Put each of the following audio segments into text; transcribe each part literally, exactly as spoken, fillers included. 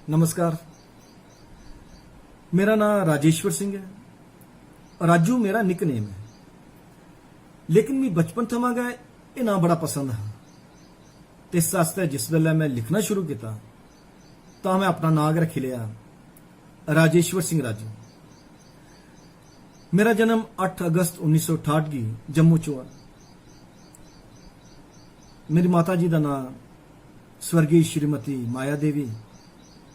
नमस्कार, मेरा नांऽ राजेश्वर सिंह ऐ। राजू मेरा निक नेम ऐ, लेकिन मी बचपन थमां गै एह् नांऽ बड़ा पसंद हा। ते इस आस्तै जिस बेल्लै में लिखना शुरू कीता, तां में अपना नांऽ गै रक्खी लेआ राजेश्वर सिंह राजू। मेरा जन्म अट्ठ अगस्त उन्नी सौ ठाह्ट गी जम्मू च होआ। मेरी माता जी दा नांऽ स्वर्गीय श्रीमती माया देवी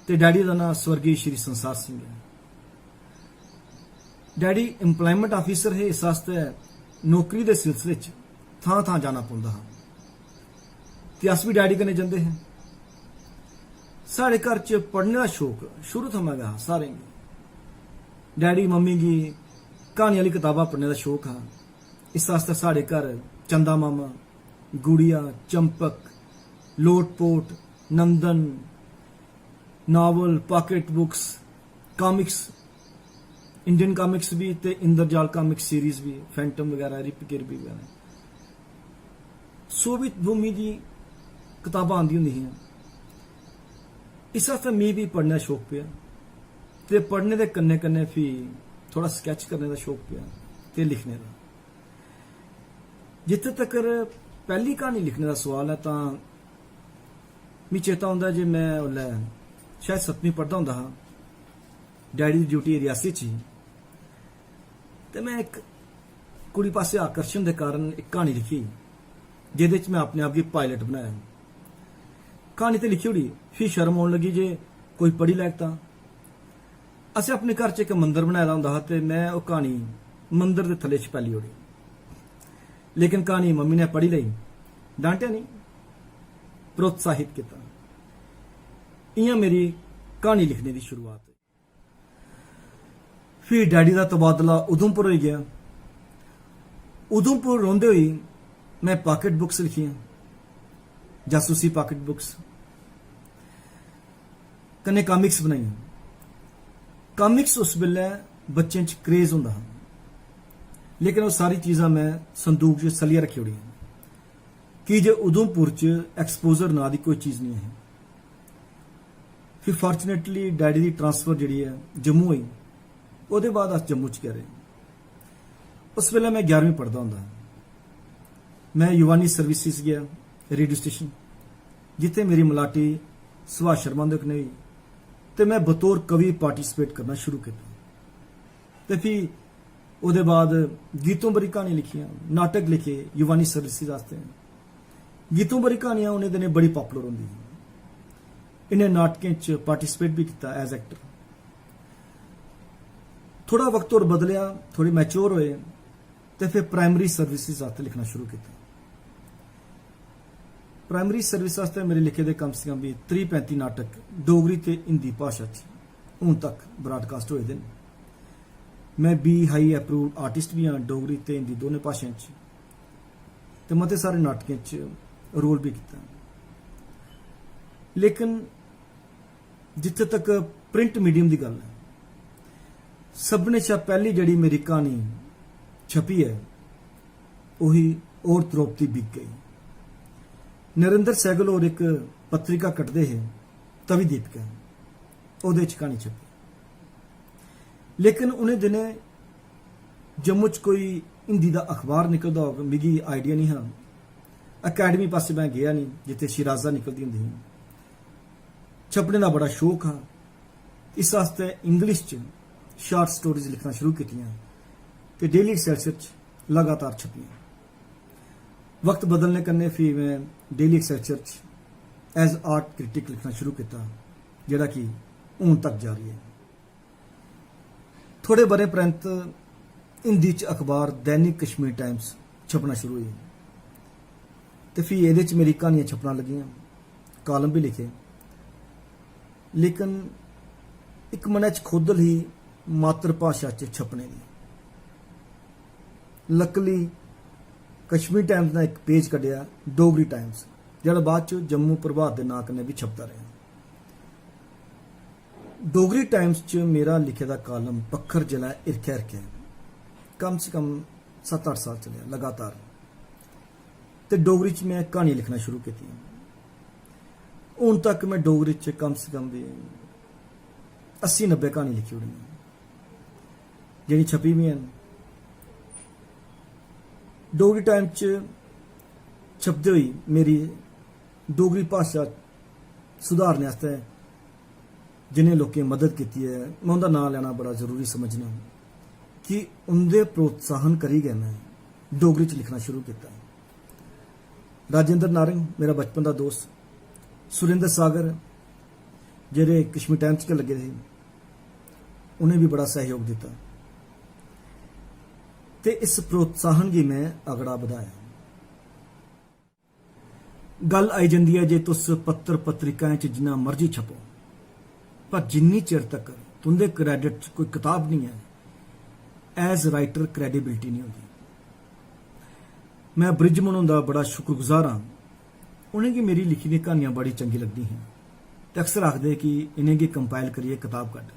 ते डैडी दा नांऽ स्वर्गीय श्री संसार सिंह ऐ। डैडी employment officer हे, इस आस्तै नौकरी दे सिलसिले च थां-थां जाना पौंदा हा ते अस बी डैडी कन्नै जंदे हे। साढ़े घर च पढ़ने दा शौक शुरू थमां गै हा सारें गी। डैडी मम्मी गी क्हानी आह्ली कताबां पढ़ने दा शौक हा। इस आस्तै साढ़े घर Chanda Mama, Gudiya, Champak, Lotpot, Nandan, novel, pocket books, comics, Indian comics भी ते इंद्रजाल कॉमिक्स सीरीज भी, फैंटम वगैरह, रिप किरबी वगैरह, सोवियत भूमि दी कताबां आंदी होंदी हियां। इस आस्तै मी भी पढ़ने दा शौक पेआ ते पढ़ने दे कन्नै कन्नै फ्ही थोह्ड़ा स्कैच करने दा शौक पेआ ते लिखने दा। जित्थै तक्कर पैह्ली क्हानी लिखने दा सोआल ऐ, तां मी चेता औंदा जे में उसलै शायद सतमीं पढ़दा होंदा हा। डैडी दी ड्यूटी रियासी च ही ते में इक कुड़ी पासेआ आकर्शन दे कारण इक क्हानी लिखी, जेह्दे च में अपने आप गी पायलट बनाया। क्हानी ते लिखी ओड़ी, फ्ही शर्म औन लगी जे कोई पढ़ी लैग तां। असें अपने घर च इक मंदर बनाए दा होंदा हा ते में ओह् क्हानी मंदर दे थल्ले छपैली ओड़ी। लेकिन क्हानी मम्मी ने पढ़ी लेई, डांटेआ नेईं, प्रोत्साहित कीता। इ'यां मेरी क्हानी लिखने दी शुरुआत होई। फ्ही डैडी दा तबादला उधमपुर होई गेआ। उधमपुर रौंह्दे होई में पॉकेट बुक्स लिखियां, जासूसी पॉकेट बुक्स, कन्नै कॉमिक्स बनाइयां। कॉमिक्स उस बेल्लै बच्चें च क्रेज होंदा हा, लेकिन ओह् सारी चीजां में संदूक च सलियै रक्खी ओड़ियां, की जे उधमपुर च एक्सपोजर नांऽ दी कोई चीज नेईं ही। फ्ही fortunately डैडी दी ट्रांसफर जेह्ड़ी ऐ जम्मू होई, ओह्दे बाद अस जम्मू च गै रेह्। उस बेल्लै में ग्यारहवीं पढ़दा होंदा हा। में युवानी सर्विसेज गेआ, रेडियो स्टेशन, जित्थै मेरी मलाटी सुभाष शर्मा हुंदे कन्नै होई ते में बतौर कवि पार्टिसिपेट करना शुरू कीता। ते फ्ही ओह्दे बाद गीतों बरी क्हानियां लिखियां, नाटक लिखे युवानी सर्विसेज आस्तै। गीतों बरी क्हानियां उ'नें दिनें बड़ी पॉपुलर होंदी ही। इ'नें नाटकें च पार्टिसिपेट बी कीता एज एक्टर। थोह्ड़ा वक्त होर बदलेआ, थोह्ड़े मैच्योर होए ते फिर प्राइमरी सर्विसेज आस्तै लिखना शुरू कीता। प्राइमरी सर्विस आस्तै मेरे लिखे दे कम से कम बी त्रीह् पैंती नाटक डोगरी ते हिंदी भाशा च हून तक ब्राडकास्ट होए दे न। में बी हाई अप्रूव्ड आर्टिस्ट बी आं डोगरी ते हिंदी दोनें भाशाएं च, ते मते सारे नाटकें च रोल बी कीता। लेकिन जित्थै तक प्रिंट मीडियम दी गल्ल ऐ, सभनें शा पैह्ली जेह्ड़ी मेरी क्हानी छपी ऐ, ओही और द्रौपदी बिक गई। नरेंद्र सैगल होर इक पत्रिका कढदे हे, तवि दीपिका, ओह्दे च क्हानी छपी। लेकिन उ'नें दिनें जम्मू च कोई हिंदी दा अखबार निकलदा होग, मिगी आइडिया निं हा। अकैडमी पासै में गेआ निं, जित्थै शिराजा निकलदी होंदी ही। छपने दा बड़ा शौक हा, इस आस्तै इंग्लिश च शार्ट स्टोरीज लिखना शुरू कीतियां ते डेली एक्सैलसियर च लगातार छपियां। वक्त बदलने कन्नै फ्ही में डेली एक्सैलसियर च एज आर्ट क्रिटिक लिखना शुरू कीता, जेह्ड़ा कि हून तक जारी ऐ। थोड़े ब'रें परैंत हिंदी च अखबार दैनिक कश्मीर टाइम्स छपना शुरू होई ते फ्ही एह्दे च मेरी क्हानियां छपना लगियां, कालम बी लिखे। लेकिन इक मनै च खुद्दल ही मातृभाशा च छपने दी। लकली कश्मीर टाइम्स ने इक पेज कड्ढेआ, डोगरी टाइम्स, जेह्ड़ा बाद च जम्मू प्रभात दे नांऽ कन्नै बी छपदा रेहा। डोगरी टाइम्स च मेरा लिखे दा कालम पक्खर जिसलै हिरखै हिरखै, कम से कम सत्त अट्ठ साल चलेआ लगातार। ते डोगरी च में क्हानियां लिखना शुरू कीतियां। हून तक में डोगरी च कम से कम बी अस्सी नब्बै क्हानी लिखी ओड़ी, जेह्ड़ी छपी बी हैन। डोगरी टाइम च छपदे होई मेरी डोगरी भाशा सुधारने आस्तै जिनें लोकें मदद कीती ऐ, में उं'दा नांऽ लैना बड़ा जरूरी समझना कि उं'दे प्रोत्साहन करी गै में डोगरी च लिखना शुरू कीता। राजेंद्र नारंग, मेरा बचपन दा दोस्त, सुरेंद्र सागर, जेह्ड़े कश्मीर टाइम्स च गै लग्गे दे हे, उ'नें बी बड़ा सैह्योग दित्ता ते इस प्रोत्साहन गी में अगड़ा बधाया। गल्ल आई जंदी ऐ जे तुस पत्र पत्रिकाएं च जिन्ना मर्जी छपो, पर जिन्नी चिर तक तुं'दे credit च कोई कताब निं ऐ, as writer credibility निं होंदी। में बृजमोहन हुंदा बड़ा शुक्रगुजार आं। उ'नेंगी मेरी लिखी दियां क्हानियां बड़ी चंगी लगदियां हियां ते अक्सर आखदे कि इ'नेंगी compile करियै कताब कड्ढ।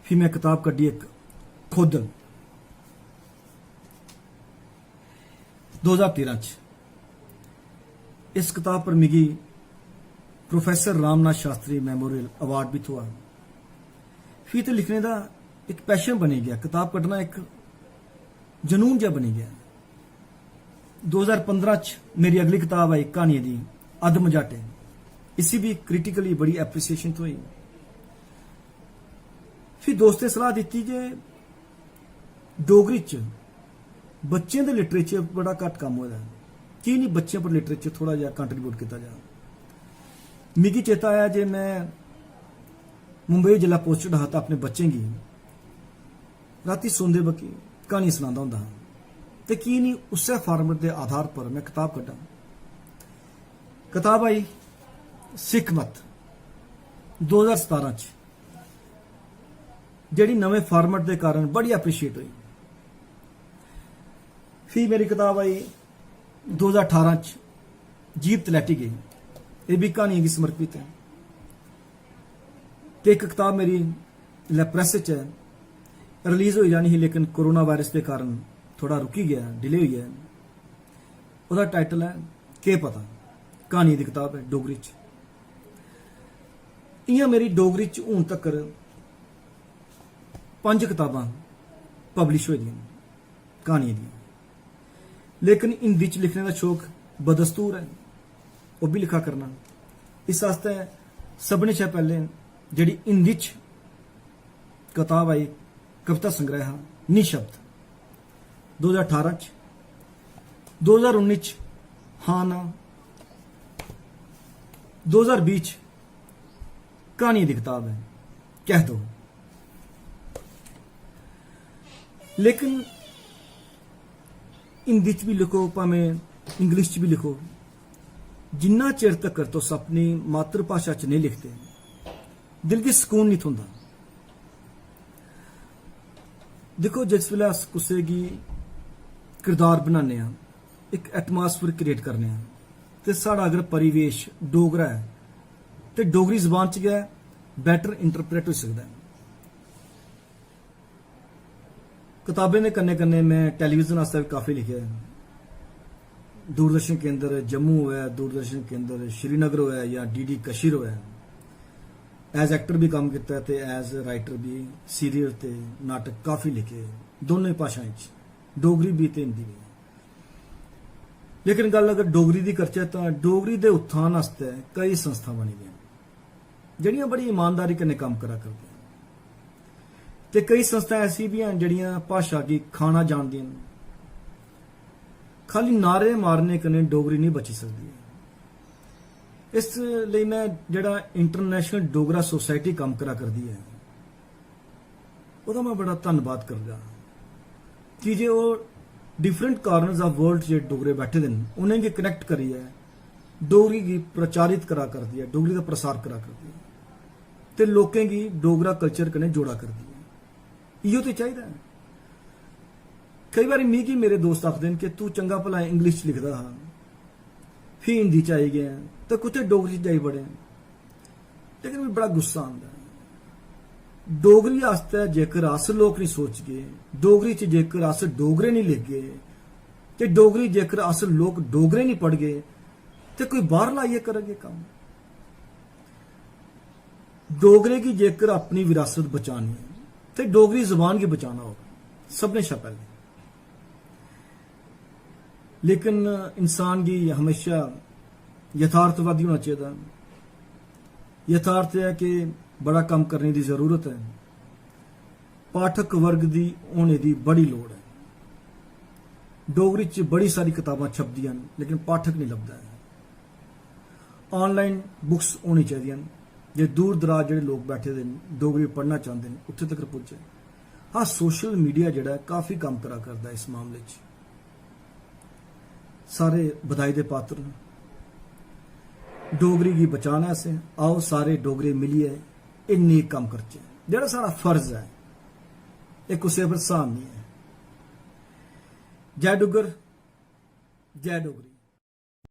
फ्ही में कताब कड्ढी इक, खोदल, दो ज्हार तेरां च। इस कताब पर मिगी प्रोफेसर रामनाथ शास्त्री मेमोरियल अवार्ड बी थ्होआ। फ्ही ते लिखने दा इक पैशन बनी गेआ, कताब कड्ढना इक जनून जेहा बनी गेआ। दो ज्हार पंदरां च मेरी अगली कताब आई क्हानियें दी, अद्ध मझाटे। इसी बी क्रिटिकली बड़ी एप्रिसिएशन थ्होई। फ्ही दोस्तें सलाह दित्ती जे डोगरी च बच्चें दे लिटरेचर पर बड़ा घट्ट कम्म होए दा ऐ, की निं बच्चें पर लिटरेचर थोह्ड़ा जेहा कंट्रीब्यूट कीता जा। मिगी चेता आया जे में मुंबई जिसलै पोस्टड हा तां अपने बच्चें गी रातीं सौंदे बक्खी क्हानियां सनांदा होंदा हा, ते की निं उस्सै फार्मेट दे आधार पर में कताब कड्ढां। कताब आई सिक्ख मत, दो ज्हार सतारां च, जेह्ड़ी नमें फार्मेट दे कारण बड़ी एप्रिशिएट होई। फ्ही मेरी कताब आई दो ज्हार ठारां च, जीप तलैटी गेई, एह् बी क्हानियें गी समर्पित ऐ। ते इक कताब मेरी इसलै प्रेस च ऐ, रिलीज होई जानी ही, लेकिन कोरोना वायरस दे कारण थोह्ड़ा रुकी गेआ, डिले होई गेआ। ओह्दा टाइटल ऐ केह् पता, क्हानियें दी कताब ऐ डोगरी च। इ'यां मेरी डोगरी च हून तक्कर पंज कताबां पब्लिश होई दियां न क्हानियें दियां, लेकिन हिंदी च लिखने दा शौक बदस्तूर ऐ, ओह् बी लिखा करना। इस आस्तै सभनें शा पैह्लें जेह्ड़ी हिंदी च कताब आई, कविता संग्रह हा निशब्द, दो ज्हार ठारां च, दो ज्हार उन्नी च हां ना, दो ज्हार बीह् च क्हानियें दी कताब ऐ कह दो। लेकिन हिंदी च बी लिखो, भामें इंग्लिश च बी लिखो, जिन्ना चिर तकर तुस अपनी मातृभाशा च नेईं लिखदे, दिल गी सकून निं थ्होंदा। दिक्खो, जिस बेल्लै अस कुसै गी किरदार बनाने आं, इक एटमॉस्फेयर क्रिएट करने आं, ते साढ़ा अगर परिवेश डोगरा ऐ, ते डोगरी जबान च गै बैटर इंटरप्रेट होई सकदा ऐ। कताबें दे कन्नै कन्नै में टेलीविजन आस्तै बी काफी लिखेआ ऐ। दूरदर्शन केंद्र जम्मू होऐ, दूरदर्शन केंद्र श्रीनगर होऐ जां डीडी कशिर होऐ, एज एक्टर बी कम्म कीता ते एज राइटर बी, सीरियल ते नाटक काफी लिखे, दोनों भाशाएं च, डोगरी बी ते हिंदी बी। लेकिन गल्ल अगर डोगरी दी करचै तां डोगरी दे उत्थान आस्तै केई संस्था बनी दियां न, जेह्ड़ियां बड़ी ईमानदारी कन्नै कम्म करा करदियां न। ते केई संस्था ऐसी बी हैन जेह्ड़ियां भाशा गी खाना जानदियां न। खाली नारे मारने कन्नै डोगरी नेईं बची सकदी ऐ। इस लेई में जेह्ड़ा इंटरनेशनल डोगरा सोसाइटी कम्म करा करदी ऐ, ओह्दा में बड़ा धन्नबाद करगा, की जे ओह् डिफरेंट कॉर्नर्स ऑफ वर्ल्ड च जेह्ड़े डोगरे बैठे दे न, उ'नेंगी कनैक्ट करियै डोगरी गी प्रचारित करा करदी ऐ, डोगरी दा प्रसार करा करदी ऐ ते लोकें गी डोगरा कल्चर कन्नै जोड़ा करदी ऐ। इ'यो ते चाहिदा ऐ। केई बारी मिगी मेरे दोस्त आखदे न कि तू चंगा भला इंग्लिश च लिखदा हा, फ्ही हिंदी च आई गया, ते कुत्थै डोगरी च जाई बड़े? लेकिन मिगी बड़ा गुस्सा आंदा ऐ। डोगरी आस्तै जेकर अस लोक नहीं सोचगे, डोगरी च जेकर अस डोगरे नहीं लिखगे, ते डोगरी जेकर अस लोक डोगरे नहीं पढ़गे, ते कोई बाहर लाइयै करग एह् कम्म। डोगरे गी जेकर अपनी विरासत बचानी ऐ ते डोगरी जबान गी बचाना होग सभनें शा पैह्लें, लेकिन इंसान गी हमेशा यथार्थवादी होना चाहिदा। यथार्थ एह् ऐ कि बड़ा कम्म करने दी जरूरत ऐ। पाठक वर्ग दी होने दी बड़ी लोड़ ऐ। डोगरी च बड़ी सारी कताबां छपदियां न, लेकिन पाठक नहीं लभदा ऐ। ऑनलाइन बुक्स होनी चाहिदियां न, जे दूर दराज जेह्ड़े लोक बैठे दे न, डोगरी पढ़ना चांह्दे न, उत्थे तक पुज्जे। हाँ, सोशल मीडिया जेह्ड़ा ऐ, काफी कम्म करा करदा ऐ इस मामले च। सारे बधाई दे पात्र न। डोगरी गी बचाना असें, आओ सारे डोगरे मिलियै एह् नेक कम्म करचै। जेह्ड़ा साढ़ा फर्ज ऐ, एह् कुसै पर एहसान निं ऐ। जय डुग्गर, जय डोगरी।